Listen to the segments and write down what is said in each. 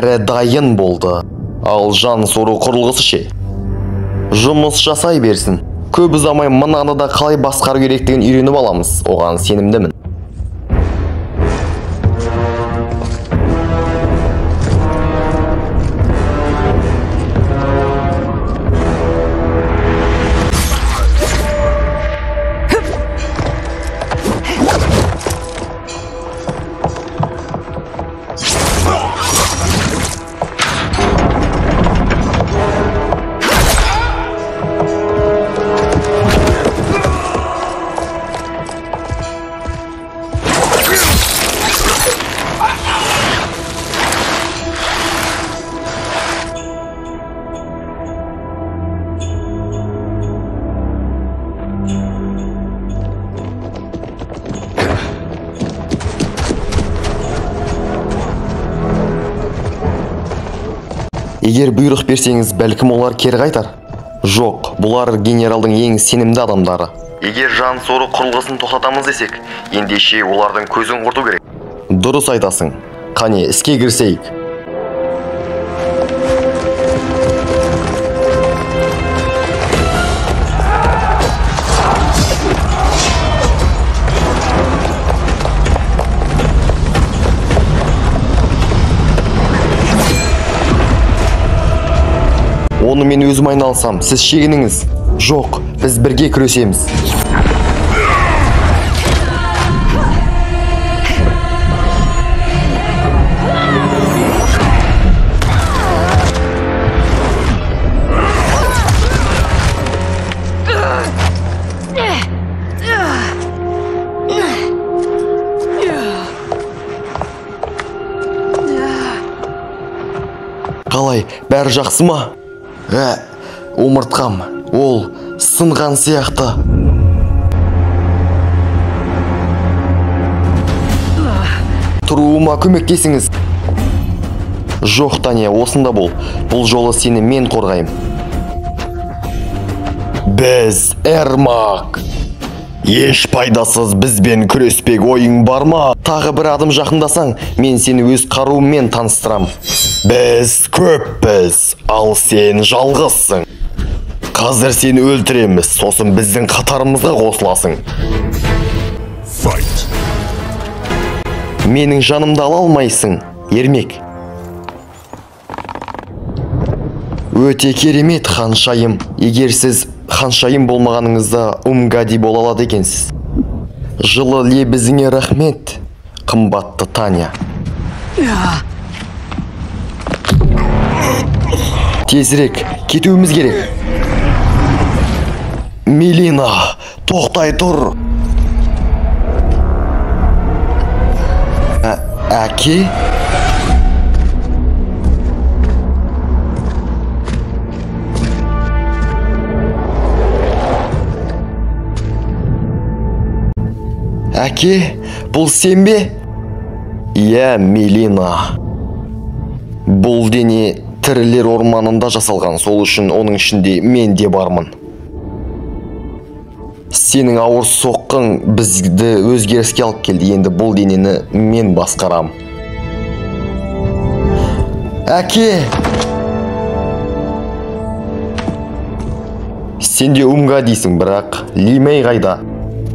Бәрі дайын болды. Ал жан сору құрылғысы ше? Жұмыс жасай берсін. Көп ұзамай мынаны да қалай басқару керектігін үйреніп аламыз. Оған сенімдімін. Егер бұйрық берсеңіз, бәлкім олар кері қайтар. Жоқ, бұлар генералдың ең сенімді адамдары. Егер жан сору құрылғысын тоқтатамыз десек, ендеше олардың көзін құрту керек. Дұрыс айтасың. Қане, іске кірісейік. Оны мен өзім айналысам, сіз шегініңіз. Жоқ, біз бірге күресеміз. Қалай, бәрі жақсы ма? Омыртқам, ол сынған сияқты. Тұруыма көмектесіңіз. Жоқ, Таня, осында бол. Бұл жолы сені мен қорғаймын. Біз Эрмак. Еш пайдасыз бізбен күреспек ойың бар ма? Тағы бір адым жақындасаң, мен сені өз қаруыммен таныстырам. Біз көппіз, ал сен жалғызсың. Қазір сені өлтіреміз, сосын біздің қатарымызға қосыласың. Fight. Менің жанымды ала алмайсың, Ермек. Өте керемет, ханшайым. Егер сіз ханшайым болмағаныңызда Умгади бола алады екенсіз. Жылы лебізіңе рахмет, қымбатты Таня. Тезірек кетуіміз керек. Мелина, тоқтай тұр. Әке? Әке, бұл сен бе? Иә, Мелина. Бұл дене тірілер орманында жасалған, сол үшін оның ішінде мен де бармын. Сенің ауыр соққың бізді өзгеріске алып келді. Енді бұл денені мен басқарам. Әке! Сен де Умга дейсің, бірақ Лимей қайда?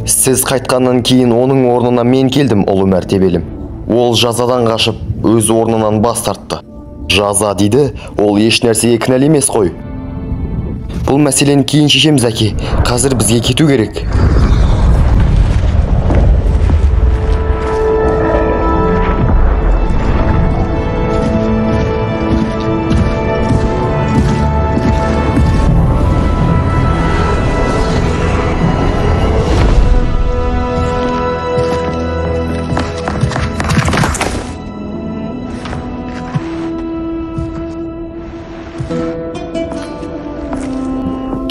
Сіз қайтқаннан кейін оның орнына мен келдім, ұлы мәртебелім. Ол жазадан қашып, өз орнынан бас тартты. Жаза дейді, ол еш нәрсеге кінәлі емес қой. Бұл мәселені кейін шешеміз, әке. Қазір бізге кету керек.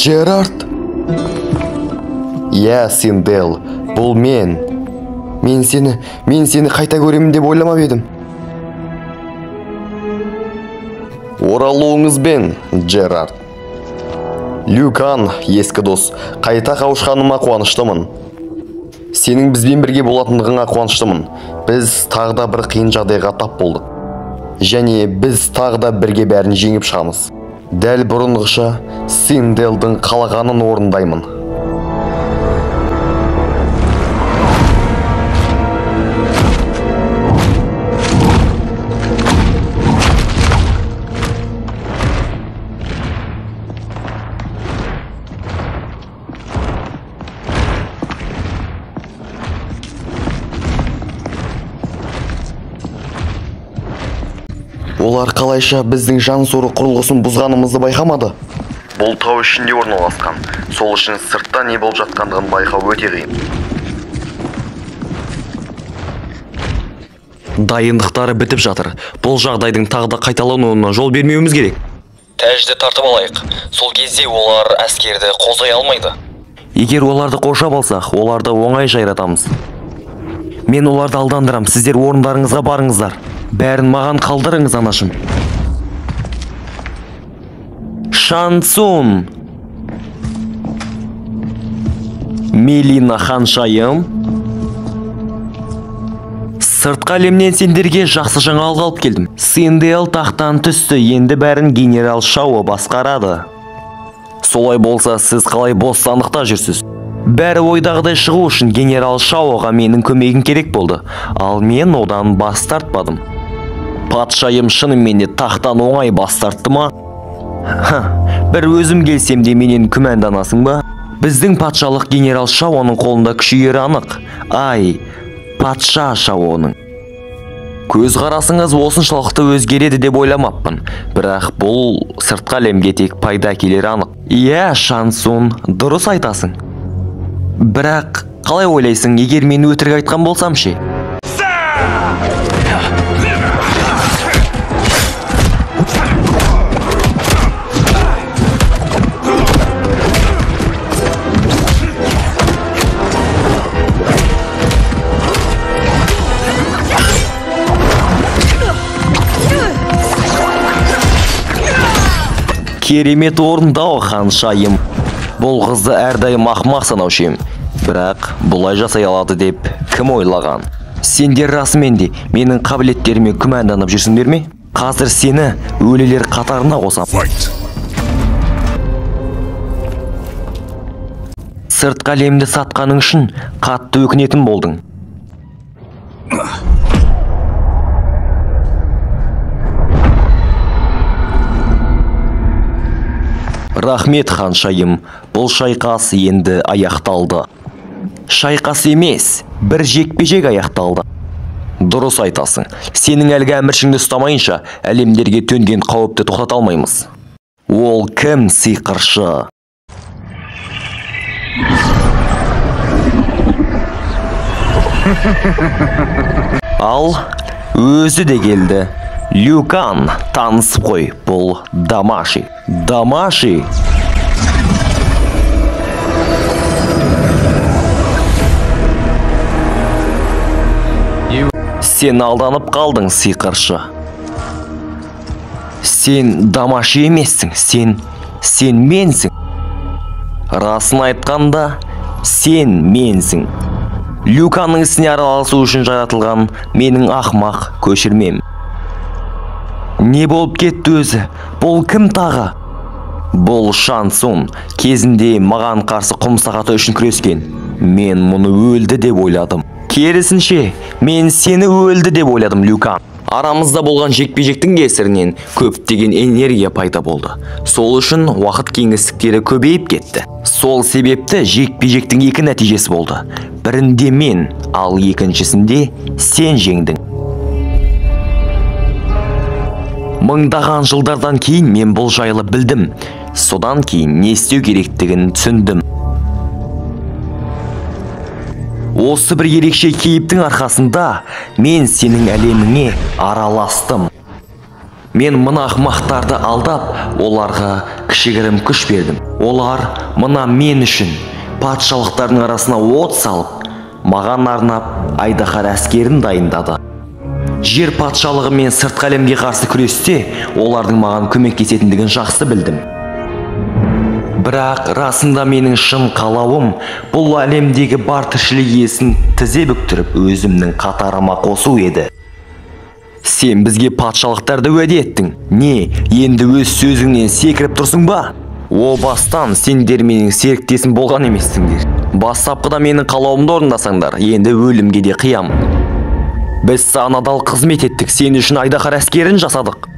Джерард? Иә, Синдел, бұл мен. Мен сені қайта көремін деп ойламап едім. Оралуыңызбен, Джерард. Люкан, ескі дос, қайта қауышқаныма қуаныштымын. Сенің бізбен бірге болатындығыңа қуаныштымын. Біз тағы да бір қиын жағдайға тап болдық. Және біз тағы да бірге бәрін жеңіп шығамыз. Дәл бұрынғыша Синделдің қалағанын орындаймын. Олар қалайша біздің жан сору құрылғысын бұзғанымызды байқамады. Бұл тау ішінде орналасқан. Сол үшін сыртта не болып жатқандығын байқау өте қиын. Дайындықтары бітіп жатыр. Бұл жағдайдың тағы да қайталануына жол бермеуіміз керек. Тәжді тартып алайық. Сол кезде олар әскерді қозғай алмайды. Егер оларды қоршап алсақ, оларды оңай жайратамыз. Мен оларды алдандырам, сіздер орындарыңызға барыңыздар. Бәрін маған қалдырыңыз, анашым. Шансун! Мелина ханшайым. Сыртқы әлемнен сендерге жақсы жаңалық алып келдім. Синдел тақтан түсті, енді бәрін генерал Шао басқарады. Солай болса, сіз қалай бостандықта жүрсіз? Бәрі ойдағыдай шығу үшін генерал Шаоға менің көмегім керек болды. Ал мен одан бас тартпадым. Патшайым шынымен де тақтан оңай бас тартты ма? Ха, бір өзім келсем де менен күмәнданасың ба? Біздің патшалық генерал Шаоның қолында күшейері анық. Ай, патша Шаоның. Көзқарасыңыз осыншалықты өзгереді деп ойламаппын. Бірақ бұл сыртқы әлемге тек пайда келері анық. Иә, Шансун, дұрыс айтасың. Бірақ қалай ойлайсың, егер мен өтірік айтқан болсам ше? Керемет орындау, ханшайым. Бұл қызды әрдайым ақымақ санаушы ем. Бірақ бұлай жасай алады деп кім ойлаған? Сендер расымен де менің қабілеттеріме күмәнданып жүрсіңдер ме? Қазір сені өлілер қатарына қосам. Сыртқы әлемді сатқаның үшін қатты өкінетін болдың. Рахмет, ханшайым, бұл шайқас енді аяқталды. Шайқас емес, бір жекпе-жек аяқталды. Дұрыс айтасың. Сенің әлгі әміршіңді ұстамайынша әлемдерге төнген қауіпті тоқтата алмаймыз. Ол кім, сиқыршы? Ал, өзі де келді. Люкан, танысып қой, бұл Дамаши. Дамаши! Сен алданып қалдың, сиқыршы. Сен Дамаши емессің, сен менсің. Расын айтқанда, сен менсің. Люканның ісіне араласу үшін жаратылған менің ақмақ көшірмем. Не болып кетті өзі? Бұл кім тағы? Бұл Шансун. Кезінде маған қарсы құм сағаты үшін күрескен. Мен мұны өлді деп ойладым. Керісінше, мен сені өлді деп ойладым, Люкан. Арамызда болған жекпе-жектің кесірінен көптеген энергия пайда болды. Сол үшін уақыт кеңістіктері көбейіп кетті. Сол себепті жекпе-жектің екі нәтижесі болды. Бірінде мен, ал екіншісінде сен жеңдің. Мыңдаған жылдардан кейін мен бұл жайлы білдім. Содан кейін не істеу керектігін түсіндім. Осы бір ерекше кейіптің арқасында мен сенің әлеміңе араластым. Мен мына ақмақтарды алдап, оларға кішігірім күш бердім. Олар мына мен үшін патшалықтардың арасына от салып, маған арнап айдаһар әскерін дайындады. Жер патшалығы мен сыртқы әлемге қарсы күресте олардың маған көмектесетіндігін жақсы білдім. Бірақ расында менің шын қалауым бұл әлемдегі бар тіршілік иесін тізе бүктіріп өзімнің қатарыма қосу еді. Сен бізге патшалықтарды уәде еттің. Не, енді өз сөзіңнен секіріп тұрсың ба? О бастан сендер менің серіктесім болған емессіңдер. Бастапқыда менің қалауымды орындасаңдар, енді өлімге де қиямын. Біз саған адал қызмет еттік, сен үшін айдаһар әскерін жасадық.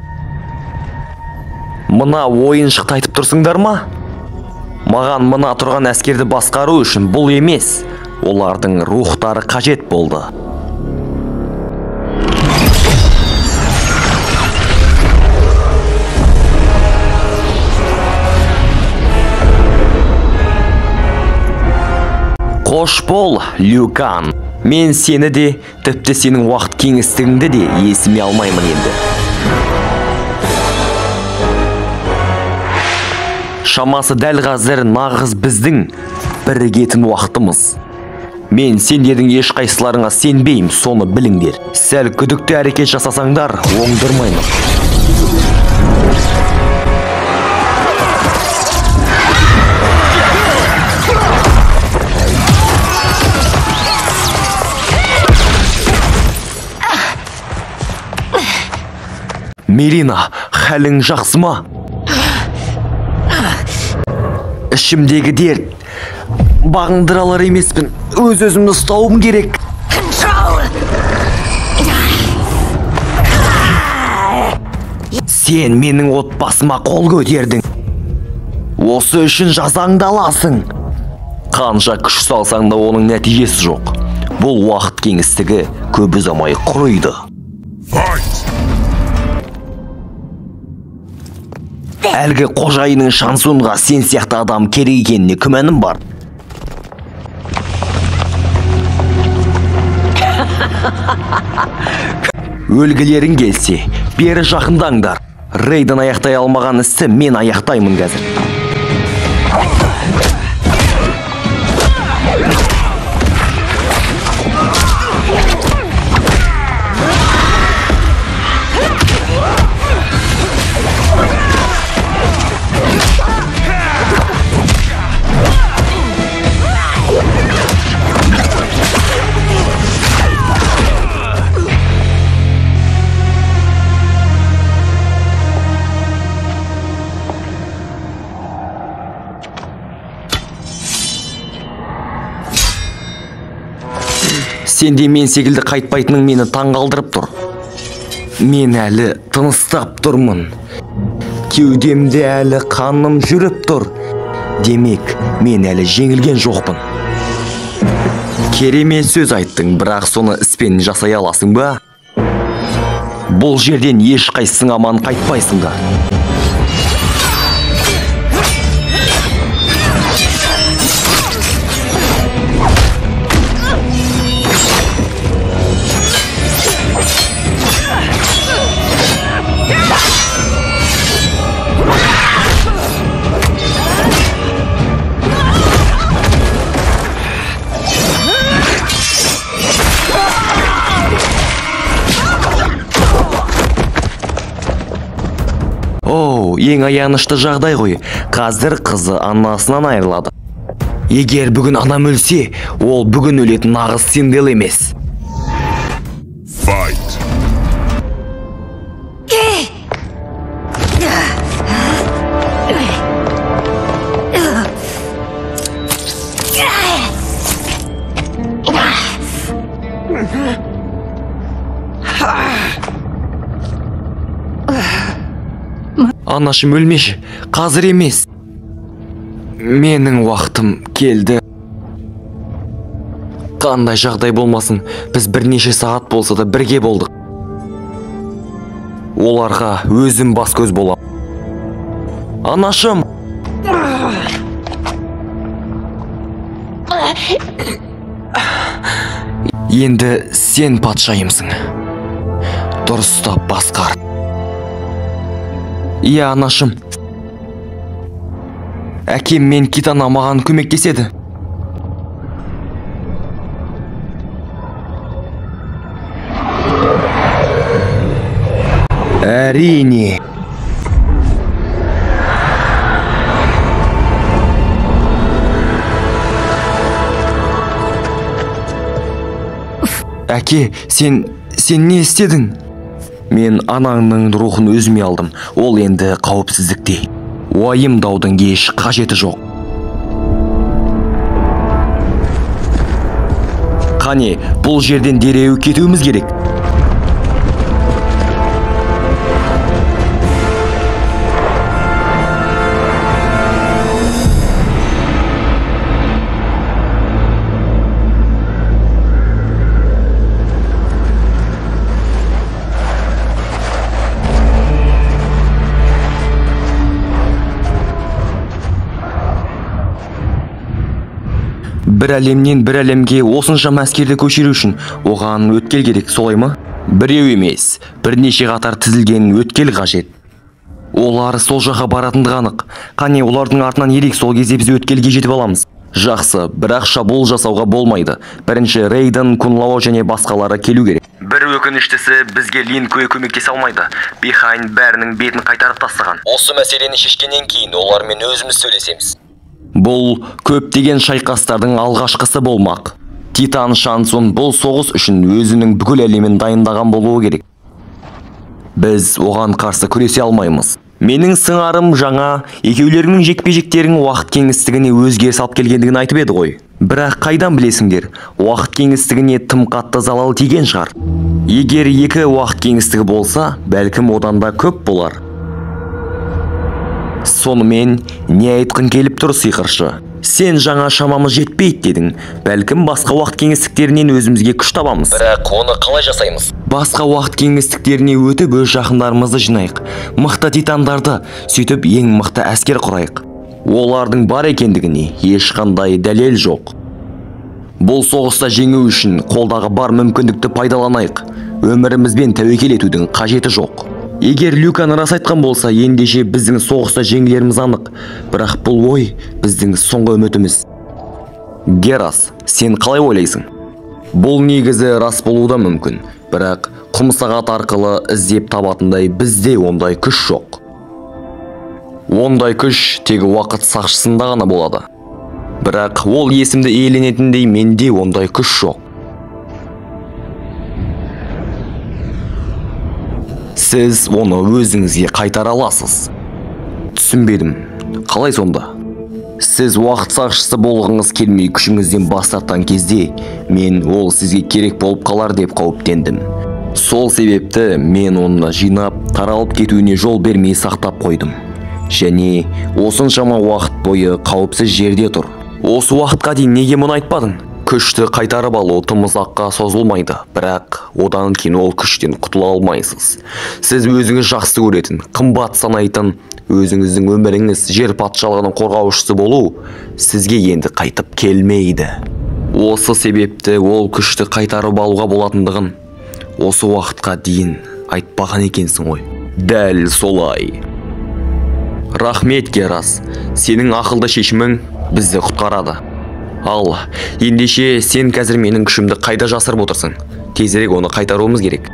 Мына ойыншықты айтып тұрсыңдар ма? Маған мына тұрған әскерді басқару үшін бұл емес, олардың рухтары қажет болды. Қош бол, Люкан. Мен сені де, тіпті сенің уақыт кеңістігіңді де есіме алмаймын енді. Шамасы дәл қазір нағыз біздің бірігетін уақытымыз. Мен сендердің ешқайсыларыңа сенбеймін, соны біліңдер. Сәл күдікті әрекет жасасаңдар, оңдырмаймын. Мелина, хәлің жақсы ма? Ішімдегі дерт бағындыра алар емеспін. Өз-өзімді ұстауым керек. Сен менің отбасыма қол көтердің. Осы үшін жазаңды аласың. Қанша күш салсаң да оның нәтижесі жоқ. Бұл уақыт кеңістігі көп ұзамай құриды. Әлгі қожайынның Шансунға сен сияқты адам керек екеніне күмәнім бар. Өлгілерің келсе, бері жақындаңдар. Рейден аяқтай алмаған істі мен аяқтаймын қазір. Сен де мен секілді қайтпайтының мені таңғалдырып тұр. Мен әлі тыныстап тұрмын. Кеудемде әлі қаным жүріп тұр. Демек, мен әлі жеңілген жоқпын. Керемет сөз айттың, бірақ соны іспен жасай аласың ба? Бұл жерден ешқайсың аман қайтпайсыңдар. Ең аянышты жағдай ғой. Қазір қызы анасынан айырылады. Егер бүгін анам өлсе, ол бүгін өлетін нағыз Синдел емес. Fight. Анашым өлмеші, қазір емес. Менің уақытым келді. Қандай жағдай болмасын, біз бірнеше сағат болса да бірге болдық. Оларға өзім бас көз болам. Анашым! Енді сен патшайымсың. Дұрыстап басқар. Иә, анашым. Әкем мен Китана маған көмектеседі. Әрине. Әке, сен не істедің? Мен анаңның рухын өзіме алдым. Ол енді қауіпсіздікте. Уайымдаудың еш қажеті жоқ. Қане, бұл жерден дереу кетуіміз керек. Бір әлемнен бір әлемге осыншама әскерді көшіру үшін оған өткел керек, солай ма? Біреу емес, бірнеше қатар тізілген өткел қажет. Олар сол жаққа баратындығы анық. Қане, олардың артынан ерейік, сол кезде біз өткелге жетіп аламыз. Жақсы, бірақ шабуыл жасауға болмайды. Бірінші Рейден, Кунлао және басқалары келу керек. Бір өкініштісі, бізге Лин Куэ көмектесе алмайды. Бихайн бәрінің бетін қайтарып тастаған. Осы мәселені шешкеннен кейін олармен өзіміз сөйлесеміз. Бұл көптеген шайқастардың алғашқысы болмақ. Титан Шансун бұл соғыс үшін өзінің бүкіл әлемін дайындаған болуы керек. Біз оған қарсы күресе алмаймыз. Менің сыңарым жаңа екеулеріңнің жекпе-жектерің уақыт кеңістігіне өзгеріс алып келгендігін айтып еді ғой. Бірақ қайдан білесіңдер, уақыт кеңістігіне тым қатты залал тиген шығар. Егер екі уақыт кеңістігі болса, бәлкім одан да көп болар. Сонымен, не айтқың келіп тұр, сиқыршы? Сен жаңа шамамыз жетпейді дедің. Бәлкім басқа уақыт кеңістіктерінен өзімізге күш табамыз. Бірақ оны қалай жасаймыз? Басқа уақыт кеңістіктеріне өтіп өз жақындарымызды жинайық. Мықты титандарды, сөйтіп ең мықты әскер құрайық. Олардың бар екендігіне ешқандай дәлел жоқ. Бұл соғыста жеңу үшін қолдағы бар мүмкіндікті пайдаланайық. Өмірімізбен тәуекел етудің қажеті жоқ. Егер Люкан рас айтқан болса, ендеше біздің соғыста жеңілеріміз анық. Бірақ бұл ой біздің соңғы үмітіміз. Герас, сен қалай ойлайсың? Бұл негізі рас болуы да мүмкін. Бірақ құм сағат арқылы іздеп табатындай бізде ондай күш жоқ. Ондай күш тек уақыт сақшысында ғана болады. Бірақ ол есімді иеленетіндей менде ондай күш жоқ. Сіз оны өзіңізге қайтара аласыз. Түсінбедім. Қалай сонда? Сіз уақыт сақшысы болғыңыз келмей күшіңізден бас тартқан кезде, мен ол сізге керек болып қалар деп қауіптендім. Сол себепті мен оны жинап, таралып кетуіне жол бермей сақтап қойдым. Және осыншама уақыт бойы қауіпсіз жерде тұр. Осы уақытқа дейін неге мұны айтпадың? Күшті қайтарып алу тым ұзаққа созылмайды, бірақ одан кейін ол күштен құтыла алмайсыз. Сіз өзіңіз жақсы көретін, қымбат санайтын, өзіңіздің өміріңіз жер патшалығының қорғаушысы болу сізге енді қайтып келмейді. Осы себепті ол күшті қайтарып алуға болатындығын осы уақытқа дейін айтпаған екенсің ғой. Дәл солай. Рахмет, Герас, сенің ақылды шешімің бізді құтқарады. Ал, ендеше сен қазір менің күшімді қайда жасырып отырсың? Тезірек оны қайтаруымыз керек.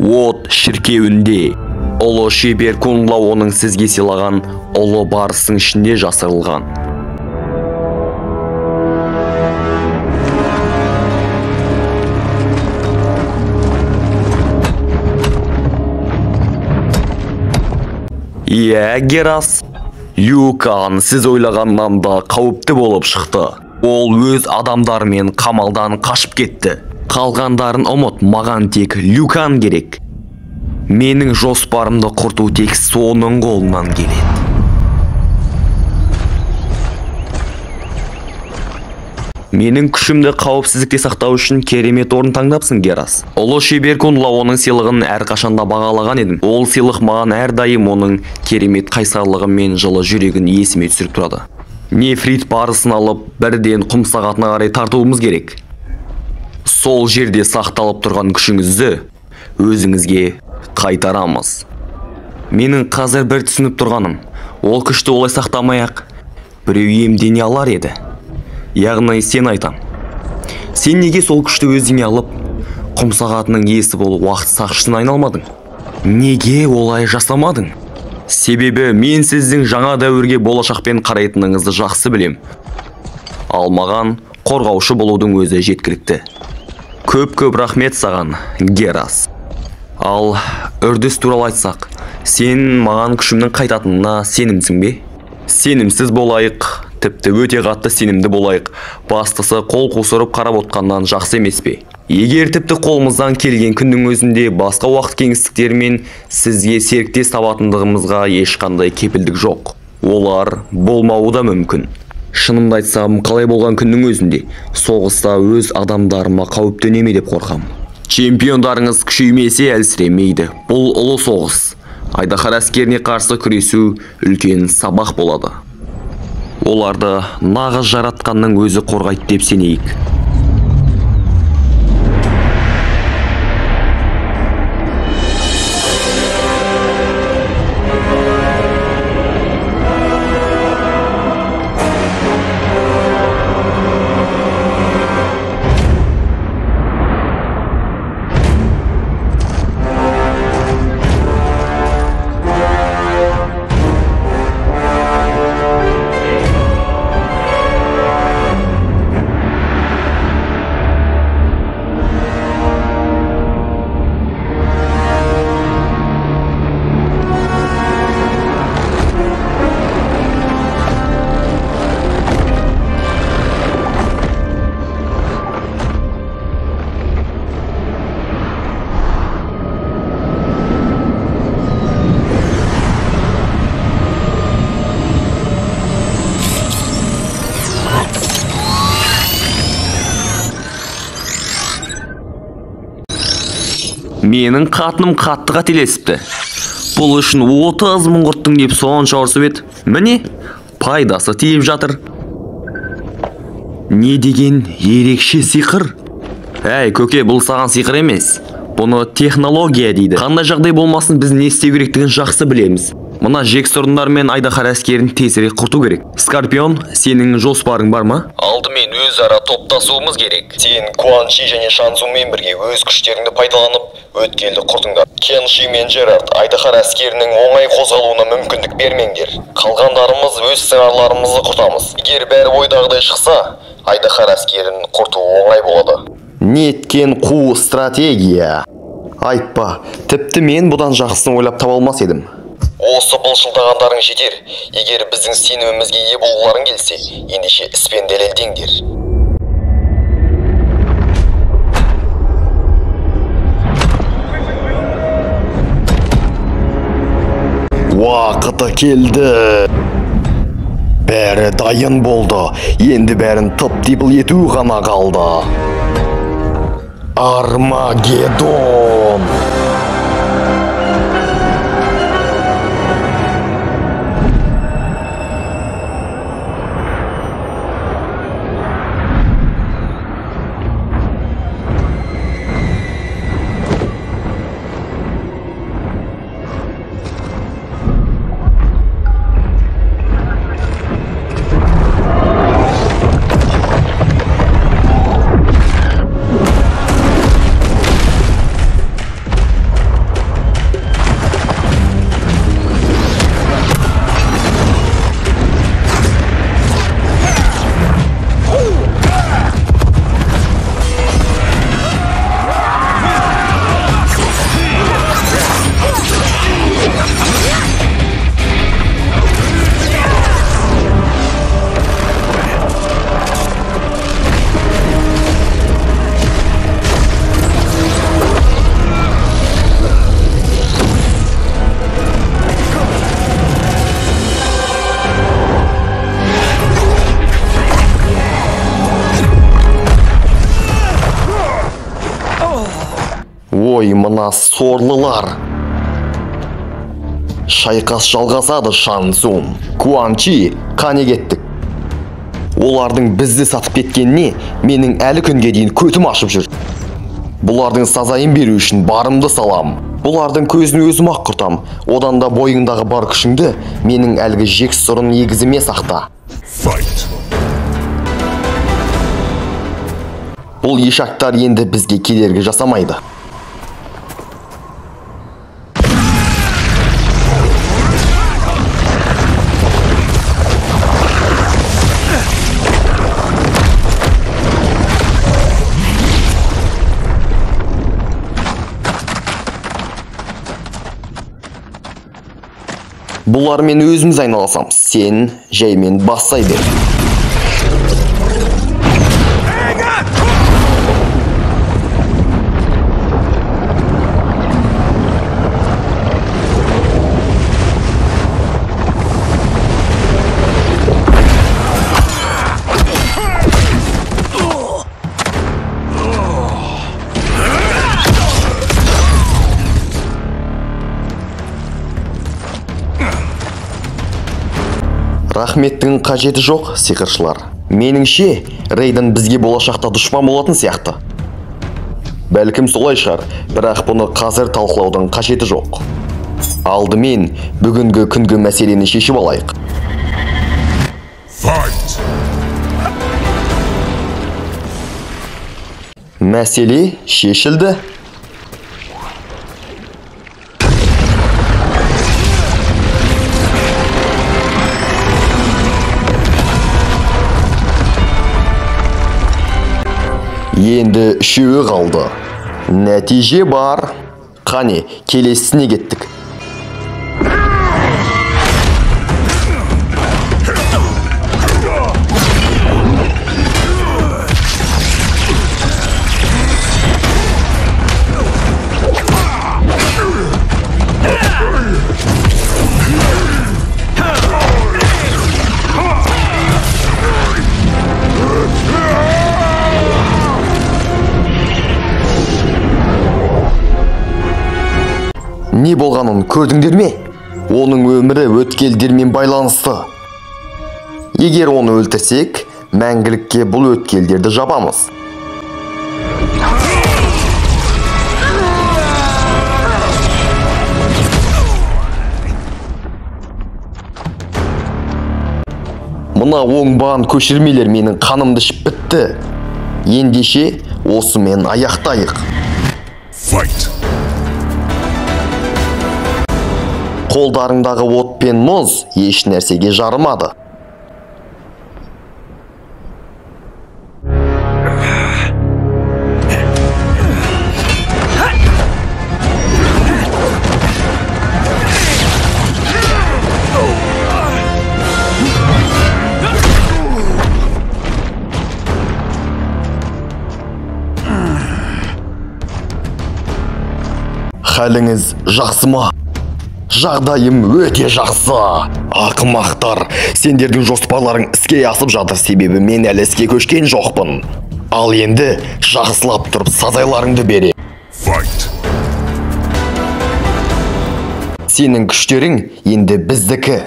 От шіркеуінде. Ұлы шебер Кунлау оның сізге сыйлаған ұлы барыстың ішінде жасырылған. Иә, Герас, Люкан сіз ойлағаннан да қауіпті болып шықты. Ол өз адамдарымен қамалдан қашып кетті. Қалғандарын ұмыт, маған тек Люкан керек. Менің жоспарымды құрту тек соның қолынан келеді. Менің күшімді қауіпсіздікте сақтау үшін керемет орын таңдапсың, Герас. Ұлы шебер Кунлау оның сыйлығын әрқашанда бағалаған едім. Ол сыйлық маған әрдайым оның керемет қайсарлығы мен жылы жүрегін есіме түсіріп тұрады. Нефрит барысын алып, бірден құм сағатына қарай тартуымыз керек. Сол жерде сақталып тұрған күшіңізді өзіңізге қайтарамыз. Менің қазір бір түсініп тұрғаным, ол күшті олай сақтамай-ақ біреу иемдене алар еді. Яғни сен айтам. Сен неге сол күшті өзіңе алып, құм сағатының иесі болып уақыт сақшысына айналмадың? Неге олай жасамадың? Себебі мен сіздің жаңа дәуірге болашақпен қарайтыныңызды жақсы білем. Ал маған қорғаушы болудың өзі жеткілікті. Көп-көп рахмет саған, Герас. Ал Үрдіс туралы айтсақ, сен маған күшімнің қайтатынына сенімсің бе? Сенімсіз болайық, тіпті өте қатты сенімді болайық. Бастысы қол қусырып қарап отқаннан жақсы емес пе? Егер тіпті қолымыздан келген күннің өзінде басқа уақыт кеңістіктерімен сізге серіктес табатындығымызға ешқандай кепілдік жоқ. Олар болмауы да мүмкін. Шынымды айтсам, қалай болған күннің өзінде соғыста өз адамдарыма қауіп төне ме деп қорқам. Чемпиондарыңыз күшеймесе әлсіремейді. Бұл ұлы соғыс. Айдаһар әскеріне қарсы күресу үлкен сабақ болады. Оларды нағыз жаратқанның өзі қорғайды деп сенейік. Менің қатыным қатты қателесіпті. Бұл үшін 30 мың құрттың деп сонша ұрсып еді. Міне, пайдасы тиіп жатыр. Не деген ерекше сиқыр? Әй, көке, бұл саған сиқыр емес. Бұны технология дейді. Қандай жағдай болмасын, біз не істеу керектігін жақсы білеміз. Мына жексұрындар мен айдаһар әскерін тезірек құрту керек. Скорпион, сенің жоспарың бар ма? Алдымен өзара топтасуымыз керек. Сен Куанши және Шансумен бірге өз күштеріңді пайдаланып, өткелді құртыңдар. Кенши мен Джерард айдаһар әскерінің оңай қозғалуына мүмкіндік бермеңдер. Қалғандарымыз өз сыңарларымызды құртамыз. Егер бәрі ойдағыдай шықса, айдаһар әскерін құрту оңай болады. Неткен қу стратегия. Айтпа, тіпті мен бұдан жақсысын ойлап таба алмас едім. Осы былшылдағандарың жетер. Егер біздің сенімімізге ие болғыларың келсе, ендеше іспен дәлелдеңдер. Уақыты келді. Бәрі дайын болды. Енді бәрін тып-типыл ету ғана қалды. Армагеддон! Ой, мына сорлылар. Шайқас жалғасады, Шансун. Куанчи, қане кеттік. Олардың бізді сатып кеткеніне менің әлі күнге дейін көтім ашып жүр. Бұлардың сазайын беру үшін барымды салам. Бұлардың көзін өзім ақ құртам. Одан да бойыңдағы бар күшіңді менің әлгі жексұрын егізіме сақта. Бұл ешактар енді бізге кедергі жасамайды. Бұлармен өзіміз айналысамыз. Сен жаймен бастай бер. Рахметтің қажеті жоқ, сиқыршылар. Меніңше, Рейден бізге болашақта дұшпан болатын сияқты. Бәлкім солай шығар, бірақ бұны қазір талқылаудың қажеті жоқ. Алдымен бүгінгі күнгі мәселені шешіп алайық. Fight! Мәселе шешілді. Енді үшеуі қалды. Нәтиже бар. Қане, келесісіне кеттік. Не болғанын көрдіңдер ме? Оның өмірі өткелдермен байланысты. Егер оны өлтірсек, мәңгілікке бұл өткелдерді жабамыз. Мына оңбаған көшірмелер менің қанымды ішіп бітті. Ендеше осымен аяқтайық. Fight! Қолдарыңдағы от пен мұз еш нәрсеге жарымады. Халіңіз жақсы ма? Жағдайым өте жақсы. Ақымақтар, сендердің жоспарларың іске асып жатыр, себебі мен әлі іске көшкен жоқпын. Ал енді жақсылап тұрып сазайларыңды бере. Fight! Сенің күштерің енді біздікі.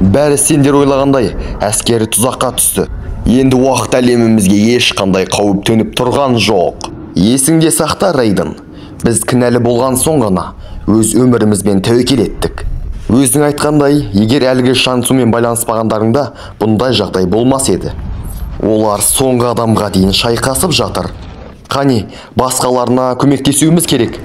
Бәрі сендер ойлағандай, әскері тұзаққа түсті. Енді уақыт әлемімізге ешқандай қауіп төніп тұрған жоқ. Есіңде сақта, Рейден. Біз кінәлі болған соң ғана өз өмірімізбен тәуекел еттік. Өзің айтқандай, егер әлгі Шансумен байланыспағандарыңда бұндай жағдай болмас еді. Олар соңғы адамға дейін шайқасып жатыр. Қане, басқаларына көмектесуіміз керек.